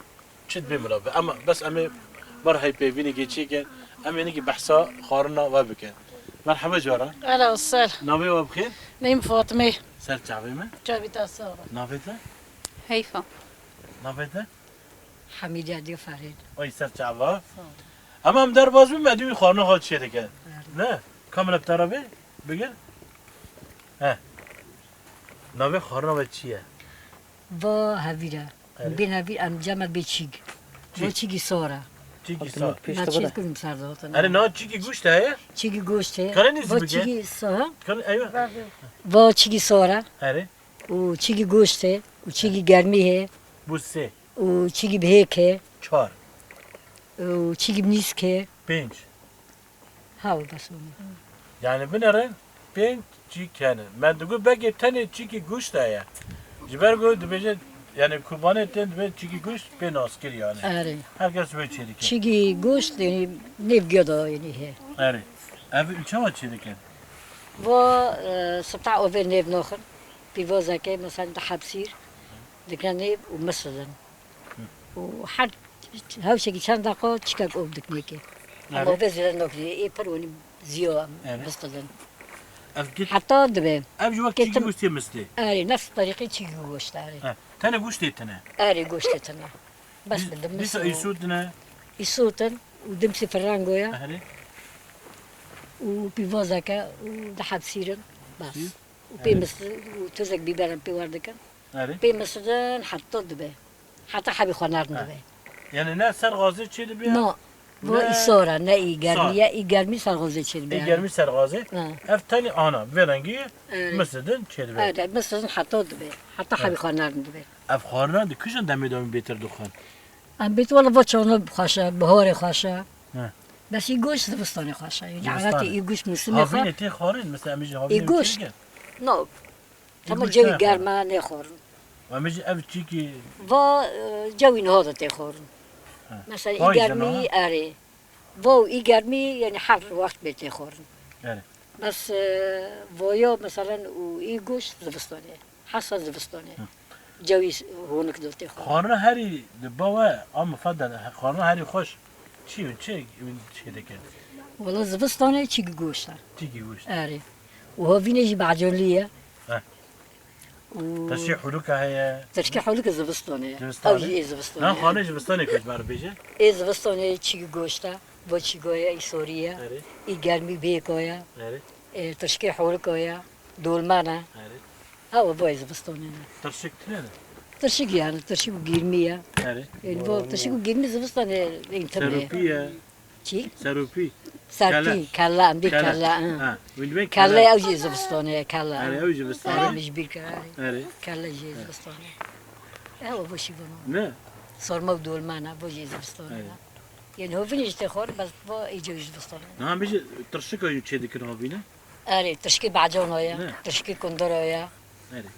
çi dibê min re be. Ama bes em ê ber heypêvînekê çêkin, em ê nikî behsa xwarina we bikin. Merheba cara. Ehla û sehla. Navê we bi xêr? Neyim Fatime. Ser çavê me. Çavê te sağ ol. Navê te? Heyfa. Navê te? Hemîdiye diyo Ferîd. Oy, ser çava. Sağ ol. Hema em derbas bûn, me dî wî xwarina xwe çêdike. Evet. Ne? Kamera bi te re bê, bigir. He. Navê xwarina we çi ye? Va hevîr e. Evet. Bên hevîr em cem e bê çîg. Çîg. Va çîgî sor e. Çîgî sor. Na çêdikim ser de hatin. Erê, na çîgî goşt heye? Çîgî goşt heye. Kare nêzî bike. Va çîgî sor. Kare, eywa. Va çîgî sor e. Erê. Û çîgî goşt e. Û çîgî germî heye. Bu sê. Û çîgî bihêk e. Çar. Û çîgî nîsk e. Pênc. Haw bes bû. Yani binêrin pênc çîk hene. Me digot belkî tenê çîkî goşt heye. Ji ber ku dibêje, yani kurbanê tên dibe çîkî goşt pê naskir yani. Erê. Her kes wê çêdike. Çîkî goşt yani nêv giya da yani he. Erê. Ev çawa çêdikin? Va, e, sibta ovê nêv naxin. Pîvazeke mesela di hepsîr dikine nêv û misidin. Û her hewşekî çend deqa çikek ov diknêkê. Ama Evet. vê zêde nakirî, ê pir wenî ziyo em Evet. bistidin. Ev git, Heta dibe. Ev ji wek Ketim- çîkî goştê mistê. Erê, nefs terîqê çîkî goşt erê. He, tenê goştê tine. Erê, goştê tine. Bes Dî- bildim, Dîsa mistê îsû tine. Îsûtin û dimsî firengoya. Erê. Û pîvazeke û di hepsîrin. Bes. Sîr. Û pê Erê. mis û tuzek bîberin pê werdikin. Erê. Pê misidin heta dibe. Heta hebî xwe nerd Ha. dibe. Yani ne ser gazê çê dibe? No. Bu Ne îsor e, ne î germî Sar. ye, î germî ser gazê çê dibe. Ê yani. germî ser gazê. Ha. Ev tenê ana, vê rengî Erê. misidin çê dibe. Erê, misidin heta dibe. Heta Ha. hebî xwe nerd dibe. Ev xwarina di kijan demê de em bêtir dixwin? Em bêt wele va çano xweş e, biharê xweş e. Ha. Bes î goşt zivistanê xweş e. Yani Zivistanê. elatê î goşt musimê xwe. Havînê tê xwarin, mesela em jî havînê Î goşt. çêdikin. No. Tema Î cewî goşt germ e, nêxwarin. Em jî ev çîkî Va, e, cewî niha de tê xwarin. Ha. Mesela, Payîz î de germî, niha? erê. Va û î germî, yani her wext bê tê xwarin. Erê. Bes, e, voya, mesela, û î goşt zivistanê. Hesa zivistanê. Hı. Cewî honik de tê xwarin. Xwarina herî di ba we, a mifadel, xwarina herî xweş çi ye? Çi çêdikin? Wala zivistanê çîkî goşt e. Çîkî goşt. Erê. Û havînê jî beconlî ye. Heh. Û Tirşî hûlika heye. Tirşkê hûlika zivistanê ye. Zivistanê. Ew jî ê zivistanê Na ye. xane zivistanê ku ji me re bêje. Ê zivistanê çîkî goşt e. Va çîga ye, î sorî ye. Erê. Î germî bêka ye. Erê. Ê, tirşkê hûlika ye. Dolma ne. Erê. Ew va ê zivistanê ne. Tirşik tine ne? Tirşik yani, tirşik û gîrmî ye. Erê. Ê, va tirşik û gîrmî zivistanê ên tine ye. Serûpî ye. Çi? Serûpî. Serpî, Kelle. kelle, em bî Kelle. kelle, ha. Ha, wî dibê Kelle kelle. ew jî zivistanê ye, kelle. Erê, ew jî zivistanê. Erê, min ji bîr kir, erê. Erê. Kelle jî zivistanê. Ew, bu şî bunu. Ne? Sorma û dolma ne, bu jî zivistanê Erê. ne. Yên hovînê jî tê xwarin, bes bu ê cewî zivistanê. Niha em jî tirşika jî çêdikin hovîne? Erê, tirşikê becano ye, Ne? tirşikê kundura ye. Erê.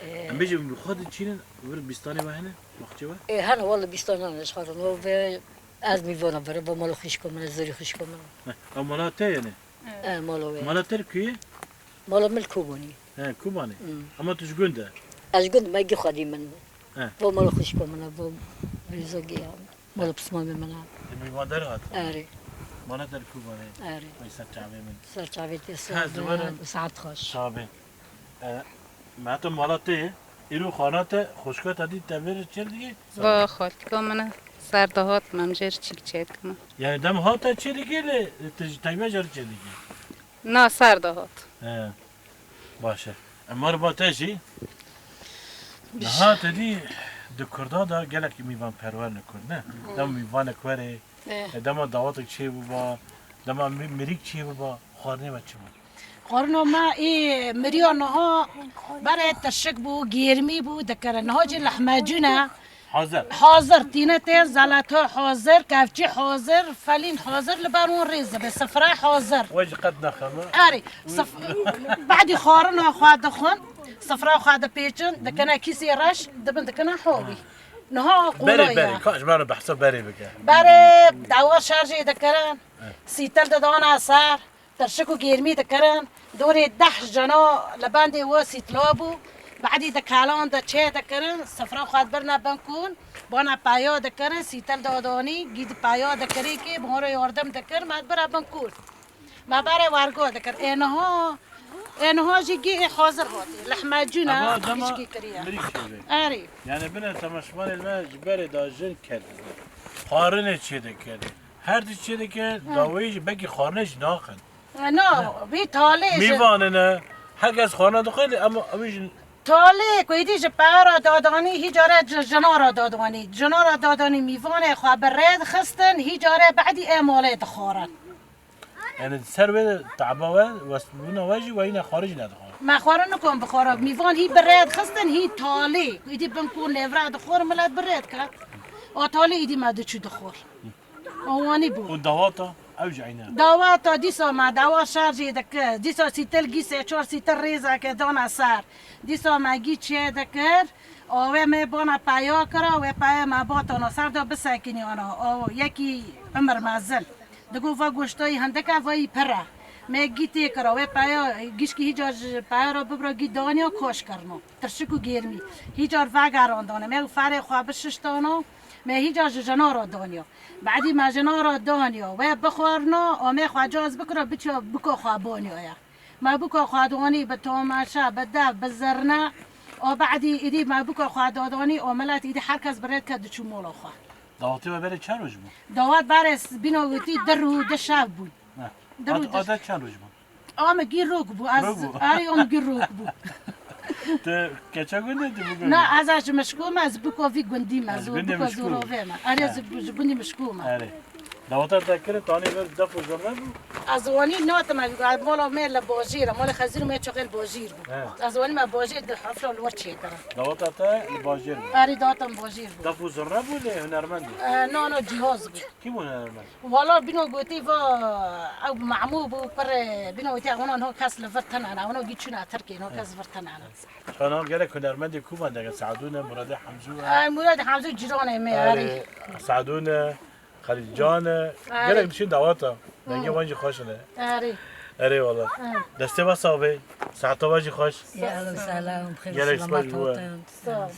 Ee, Em bêjin bi xwe diçînin, vir bîstanê we hene, baxçê we? Ê, hene, wele bîstan hene, ji xwe re. No ve ez mîvana vere, bo mala xwişka min e, zirî xwişka min e. He, ew mala te ye ne? E, mala we. Mala te li ku ye? Mala min li Kobanê. He, Kobanê. Hmm. Ama tu ji gund e? Ez ji gund me gî xwedî min. He. Bo mala xwişka min e, bo rêzogê ya. Mala pismamê min e. Te mîvandar hat? Erê. Mala te li Kobanê? Erê. Vay ser çavê min. Ser çavê te sağ be, saet xweş. Çavê. E, me heta mala te ye. Îro xana te, xwişka te dî te vê re çêl digê? Va xaltika min e, ser dahat, me em jê re çîk çêdikime. Yani dem hat te çê digê lê, tu ji teyme jê re çê digê? Na, ser dahat. He, baş e. Em meriva te jî. Niha te dî di Kurda de gelek mîvanperwer ne Kurd, ne? Dem mîvanek were, e, dema dawatek çê biba, dema mi-, mirîk çê biba, xwarinê me çi bû? Xwarina me ê miriya niha berê tirşik bû, gêrmî bû, dikire. Niha jî lehmecûn e. Hazir. Hazir, tînetê, zelato hazir, kevçî hazir, felîn hazir, li ber wan rêz dibe, sifre hazir. We jî qet nexeme. Erê, sif-, badî xwarina xwe dixwin, sifra xwe dipêçin, dikine kîsê reş, dibin dikine hawî. Niha Berê, qolay berê, ye. Ka ji me re behsa berê bike. Berê, dawa şerjê dikirin, sîtil didana ser. Tirşik û gêrmî dikirin, dorê deh jina li bendê we sîtla bû, badî di kalan de çê dikirin, sifra xwe dibirine bin kûn, bana peya dikirin, sîtil dadanî, gî di peya dikirî kê, bi hûn re yardim dikir, me dibire bin kûn. Me berê wergo dikir. Ê niha, ê niha jî gî ê hazir hatî. Lehmecûna Eva dema pişkî kiriye. Mirî şêrê. Erê. Yani bine temaşvanê me ji berê da jin kerdine. Xwarinê çê dikir. Her tişt çê dikir, daweyî jî belkî xwarine jî naxin. Na, vî talê ji Mîvanine, her kes xwarine dixwe, ama ew jî Talê ku êdî ji peyara dadanî, hî care ji jina re dadanî. Jina re dadanî mîvanê xwe bi rê dixistin, hî care badî ê malê dixwarin. Yani ser wê taba we, westbûna we jî we yine xwarî jî nedixwe. Me xwarin nikom bixwara. Mîvan hî bi rê dixistin, hî talê. Êdî bin ku lêvre dixwar, milet bi rê dike. O talê êdî me diçû dixwar. O wanî bû. Û dawata ew jî eyne. Dawata dîsa me dawa şer jê dikir. Dîsa sîtil gî sê çar sîtil rêzeke dana ser. Dîsa me gî çê dikir. Awê me bana peya kira, wê peya me batana ser da bisekiniyana. O yekî Emir mezin. Digo va goştayî hindike, vayî pir e. Me gî tê kira, wê peya, gişkî hîca ji peya re bibra gî daniya koş kirno. Tirşik û gêrmî. Hîcar vegerandane. Me û ferê xwe bişiştana. Me hîca ji jina re daniya. Badî me jina re daniya. Wê bixwarina, a me xwe caz bikira, biçiya bika xwe baniya ye. Me bika xwe danî bi tamaşe, bi dev, bi zirne. A badî îdî me bika xwe dadanî, a milet îdî her kes bi rê dike diçû mala xwe. Dawetê we berê çend roj bû? Dawet berê s-, bîna witî di rû, di şev bû. Heh. Di rû, Ad-, di adet çend roj bû? A min gî rok bû. Ez, Rok bû. Arê, a min gî rok bû. Tu keça gundê tu bû gundê? Na, ez, ez ji Mişko me, ez bûka vî gundî me, Ez ji gundê bûka Mişko. Zorovê me. Arê, He. ez ji, ji gundî Mişko me. Erê. Daweta te kirin, tanî vir def û zirne bû? Ez wanî natim, ez mala me li bajêr e, malê Xezîr û me çaxê li bajêr bû. He. Ez wanî me bajêr di hefşa li wir çêkirin. Daweta te li bajêr bû? Erê, daweta min bajêr bû. Def û zirne bû lê hunermend bû? E, na, na, cîhoz bû. Kî bû hunermend? Wala bîno gotî va ew Memû bû, kurê bîno gotî, ewna niha kes li vir tine ne, ewna gî çûne Tirkiyê, niha kes vir tine ne. Çanan gelek hunermendê ku van dege, Sadû ne, Muradê Hemzû e. Ay, Muradê Hemzû cîranê me, Erê, erê. Sadû ne, Xelîl Can e. Erê. Gelek dişin daweta. Dengê wan jî xweş ne. Erê. Erê wala. Hı. Destê we sax be. Seheta we jî xweş. Ya, selam, xêr Gelek selamet spas bû. Hatin. Sağ ol.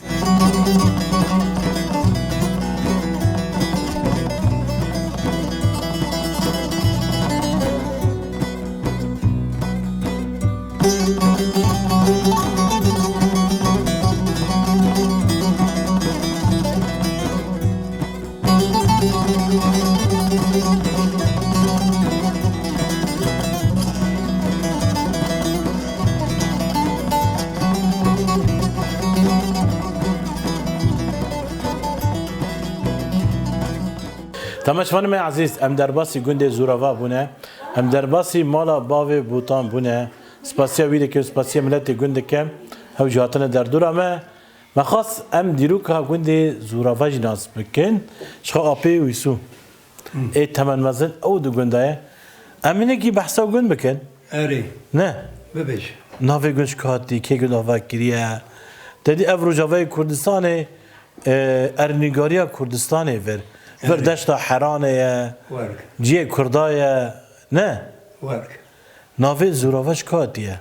Temaşevanê me ezîz, em derbasî gundê Zûrava bûne, em derbasî mala bavê Bûtan bûne. Spasiya wî dikim, spasiya miletê gund dikim, ew jî hatine derdora me. Me xwest em dîroka gundê Zûrava jî nas bikin. Ji xwe apê Wîsû. Hı. Ê temenmezin ew di gunda ye. Em hinekî behsa gund bikin. Erê. Ne? Bibêj. Navê gund ji ku hatî, kê gund ava kiriye? Te dî ev Rojavayê Kurdistanê, e, ernîgariya Kurdistanê vir. Vir Erê. Deşta Heranê ye. Werk. Ciyê Kurda ye. Ne? Werk. Navê Zûrava ji ku hatiye?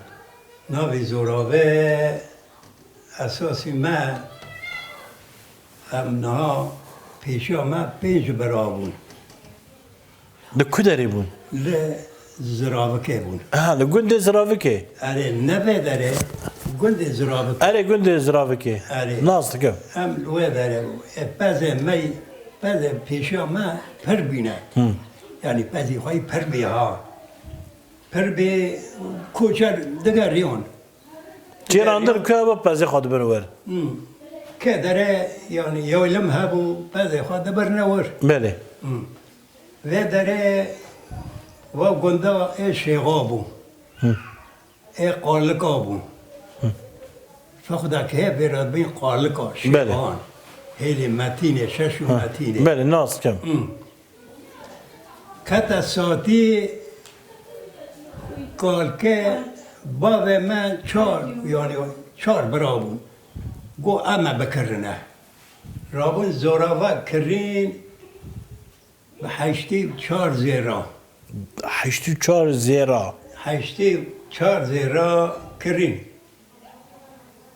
Navê Zûrave esasî me, em niha pêşiya me pênc bira bûn. Li ku derê bûn? Li Ziravikê bûn. Ha, li gundê Ziravikê? Erê, ne vê derê, gundê Ziravikê. Erê, gundê Ziravikê. Erê. Nas dikim. Em li wê derê bûn. E, pezê me, pezê pêşiya me pir bîne. Hı. Yanî pezî xwe yî pir bî ha. Pir bê koçer digeriyan. Çêrandir ke bi pezê xwe dibir wir. Hmm. Ke dere, yani, yaylim hebû, pezê xwe dibirne wir. Belê. Hmm. Vê derê wa gunda ê Şêxa bû. Hmm. Ê Qarlika bû. Hmm. Fexda ke hê vê re dibên Qarlika, Belê. Şêxan. Hêlê Metînê, Şeş û Ha. Metînê. Belê, nas kim. Hmm. Kete Satî kalke bavê me çar, yani çar bira bûn. Got, "Em e bikirine." Rabûn Zorava kirîn bi heştê û çar zêra. Heştê û çar zêra. Heştê û çar zêra kirîn.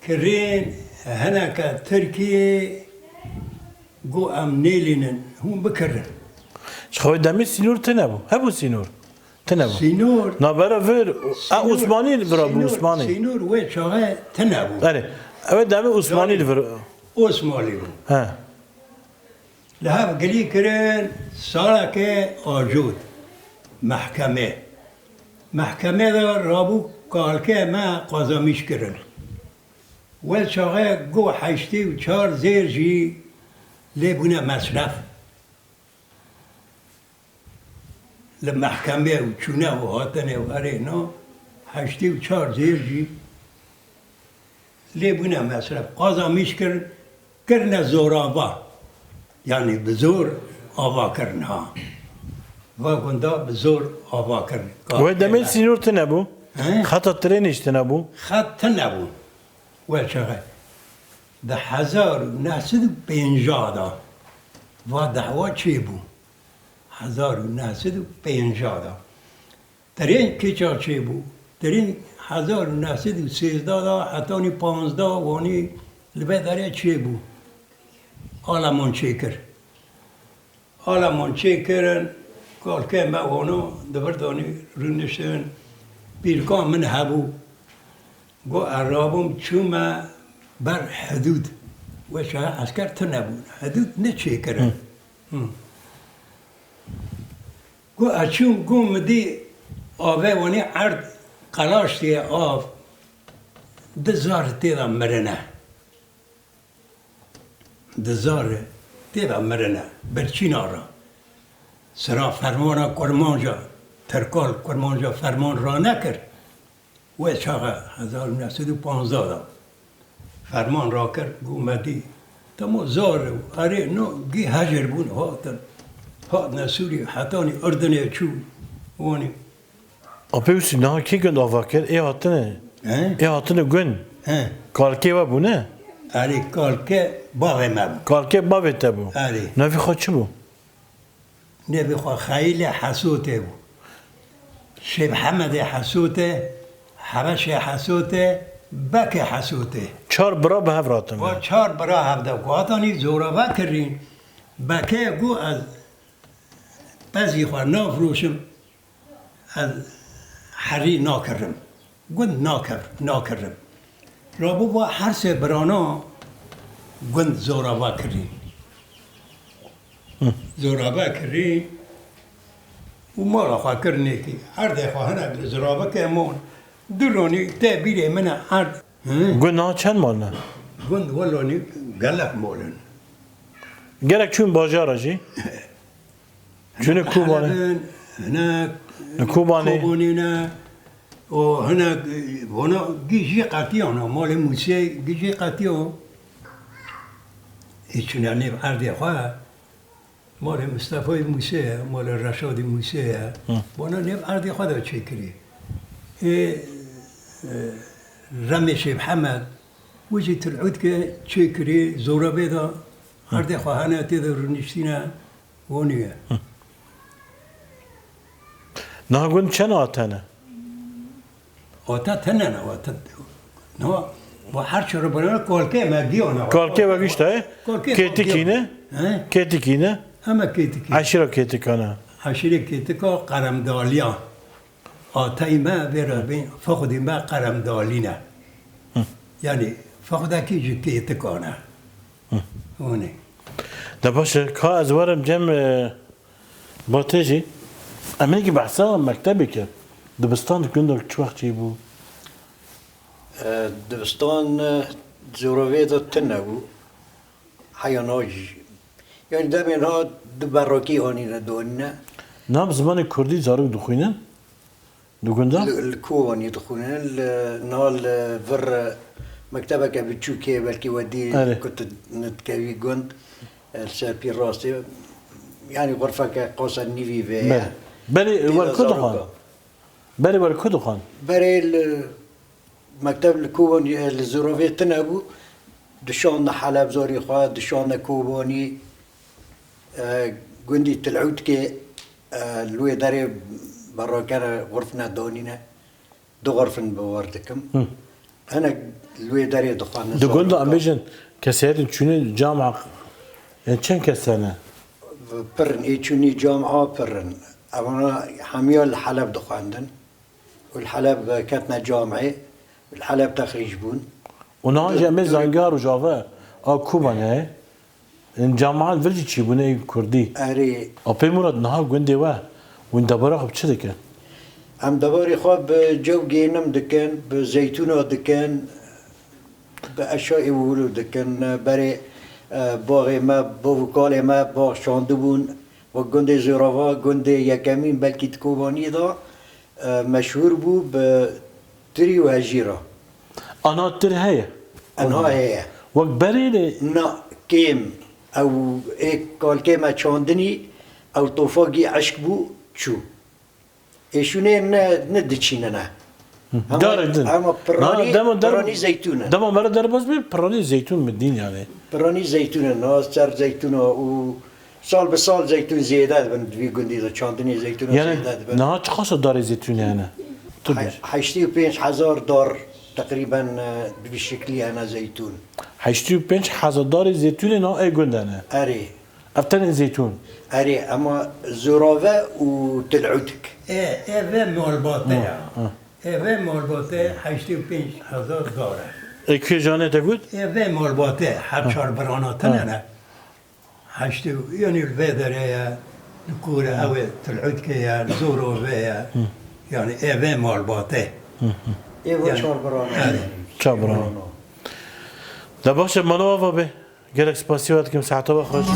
Kirîn hineke Tirkiyê got em nêlînin, hûn bikirin. Ji xwe demê sînor tune bû. Hebû sînor. Tune bû. Sînor. Navbera vir, e, Sînor, Osmanî vira bû, Sînor, Osmanî. Sînor wê çaxê tune bû. Erê. Ew demê Osmanî Yanî, li vir. Osmanî bû. He. Li hev gilî kirin, saleke acot. Mehkemê. Mehkemê de rabû kalkê me qazamîş kirin. Wê çaxê got heştê û çar zêr jî lê bûne mesref. Li mehkemê û çûne û hatine û erê no, heştê û çar zêr jî lê bûne mesref. Qazamîş kirin, kirine zorava. Yanî bi zor ava kirin ha. Va gunda bi zor ava kirin. Wê demê sînor tune bû. He? Xeta trênê jî tune bû. Xet tune bû. Wê çaxê. Di hezar û neh sed û pêncah de va dehwa çêbû. Hezar û neh sed û pêncah de. Trên kêça çêbû. Trên hezar û neh sed û sêzdeh de hetanî panzdeh wanî li vê derê çêbû. Aleman çêkir. Aleman çêkirin, kalkê me wano di vir danî rûniştin. Pîrka min hebû. Got, ez rabûm çûme ber hidûd. Wê çaxê esker tune bûn. Hidûd neçêkirin. Hı. Hı. Got, ez çûm, got, min dî avê wanî erd qelaştiye av. Di zar tê de mirine. Di zar tê de mirine. Birçîna re. Sira fermana kurmanca, Tirkal kurmanca ferman ranekir. Wê çaxa hezar û neh sed û panzdeh de ferman rakir, got me dî. Temo zar û erê no gî hejir bûn hatin. Hatine Sûrî, hetanî Urdinê çû. Wanî. Apê Husîn, niha kê gund ava kir? Ê hatine. He? Ê hatine gund. He. Kalkê we bû, ne? Erê, kalkê bavê me bû. Kalkê bavê te bû. Erê. Navê xwe çi bû? Navê xwe Xeyîlê Hesotê bû. Şêx Hemedê Hesotê, Hebeşê Hesotê, Bekê Hesotê. Çar bira bi hev ratin. Wa çar bira hev de ku hatanî zorava kirîn. Bekê got ez pezî xwe nafroşim, ez herî nakirim. Gund nakev-, nakirim. Rabû va her sê birana gund zorava kirî. Hı. Zorava kirî û mala xwe kir nêkî. Erdê xwe hinek li ziravike mon. Du ronî tê bîrê min e erd. Hı? Gund niha çend mal ne? Gund welonî gelek mal in. Gelek çûn bajara jî. Çûne Kobanê. Hinek Helebin, hinek Li Kobanê. Kobanê ne. O hinek, e, vana gijî qetiyan, malê Mûsê gijî qetiyan. Ê çûne nêv erdê xwe. Malê Mistefayê Mûsê ye, malê Reşadî Mûsê ye. Hı. Vana nêv erdê xwe de çêkirî. Ê, e, Remê Şêx Hemed, wî jî Tilûdkê çêkirî, Zoravê de Hı. erdê xwe hene, tê de rûniştîne. Wanî ye. Hı. Niha gund çend ate ne? Ate tune ne, ate. Niha, bu her çi rûbirû ne, kolkê me giyo ne. Kolkê we gişt e? Kolkê me Kêtikî giyo. Ne? He? Kêtikî ne? Heme Kêtikî. Eşîra Kêtika ne? Eşîrê Kêtika Qeremdaliya. Atayî me vê re bê, fixudî me Qeremdalî ne. Hı. Yanî, fixudekî ji Kêtika ne. Hı. Hûnê. De baş e, ka ez werim cem, e, Batê jî, em ê ki behsa mektebê kir. Dibistan di gund de çi wext çêbû? E, dibistan, e, Zorovê de tune bû. Heya na jî. Yanî demên ha di berokî anîne, donîne. Niha bi zimanê kurdî zarok dixwînin? Di gunda? Li, li Kobanî dixwînin, li, niha li vir mektebeke biçûkê, belkî we dî Erê. Ku tu dikevî gund, li ser pî rastê, yanî xurfeke qasa nîvî vê ye. Belê. Belê, Tê wer de ku dixwan? Zaroka. Belê, wer ku dixwan? Berê li mekteb li Kobanî, li Zirovê tune bû, dişande Helebzarî xwe, dişande Kobanî, e, gundî Tilûdkê, e, li wê derê berrakene xurfine danîne. Du xurfin bi wir dikim. Hinek li wê derê dixwendin. Di gund de em bêjin kesayetên çûnê camia, yani çend kes hene? Pir in, ê çûnî camia pir in. Evana hemiya li Heleb dixwendin. Û li Heleb ketine camê. Li Heleb texrîc bûn. Û niha jî em ê zanîngeha Rojava a Kuba ne? Camia li vir jî çîbûne ê kurdî. Erê. A pê Murad niha gundê we, hûn debara xwe bi çi dikin? Em debarê xwe bi cewgê nim dikin, bi zeytûna dikin, bi eşya êwûlû dikin. Berê, e, baxê me, bav û kalê me bax şandibûn. Wek gundê Zûrava, gundê yekemîn belkî di Kobaniyê de, e, meşhûr bû bi tirî û hejîra. Ana tir heye? Enha heye. Wek berê lê? Na, kêm. Ew ê kalkê me çandinî, ew tofagî eşk bû, çû. Ê şûnê ne, ne diçînine. Hema, Darek din. Hema piranî, Na, dema der-, piranî zeytûn in. Dema me re derbas bê, piranî zeytûn min dîn yani. Piranî zeytûn in, na ser zeytûna û sal bi sal zeytûn zêde dibin, di vî gundî de çandinê zeytûna Yani zêde dibin. Niha çiqasa darê zeytûnê hene? Tu He-, bêj. Heştê û pênc hezar dar teqrîben, e, di vî şeklî hene zeytûn. Heştê û pênc hezar darê zeytûnê niha ê gund hene? Erê. Ev tenê zeytûn. Erê, ema zûrave û til'utk. Ê, ê vê malbatê ya. Ha, ha. Ê vê malbatê heştê û pênc hezar dar e. Ê kê janê te got? Ê vê malbatê, her çar birana tine ne. Heştê û, yani li vê derê ye, li kûr e, ew ê til'utkê ye, li zûrave ye. Yani ê vê malbatê. Ê vê Yani, çar birana. Erê. Çar birana. De baş e, mala ava be. Gelek spasiya we dikim, saeta we xweş.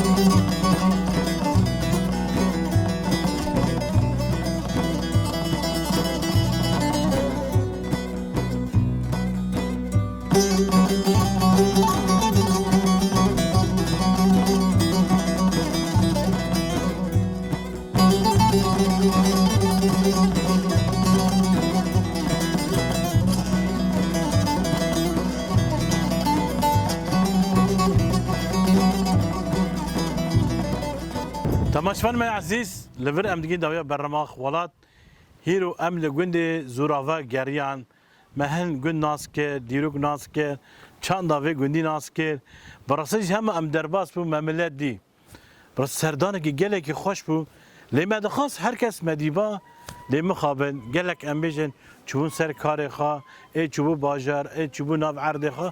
Temaşevan me ezîz, li vir em digihîn dawiya bernama Welat. Hîro em li gundê Zûrava geriyan. Me hin gund nas kir, dîrok nas kir, çanda vê gundî nas kir. Bi rastî jî hema em derbas bûn, me milet dî. Bi rastî serdanekî gelekî xweş bû. Lê me dixwest her kes me dîba, lê mixabin. Gelek em bêjin, çûbûn ser karê xwe, ê çûbû bajar, ê çûbû nav erdê xwe.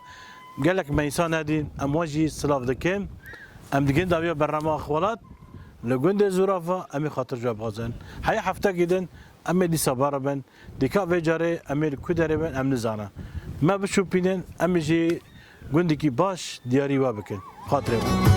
Gelek me însan nedîn, em wan jî silav dikin. Em digihîn dawiya bernama Welat, li gundê Zûrava, em ê xatir ji we bixwazin. Heya heftekî din, em ê dîsa beribin. Dîka vê carê em ê li ku derê bin, em nizane. Me bişopînin, em ê jî gundekî baş diyarî we bikin. Xatirê we.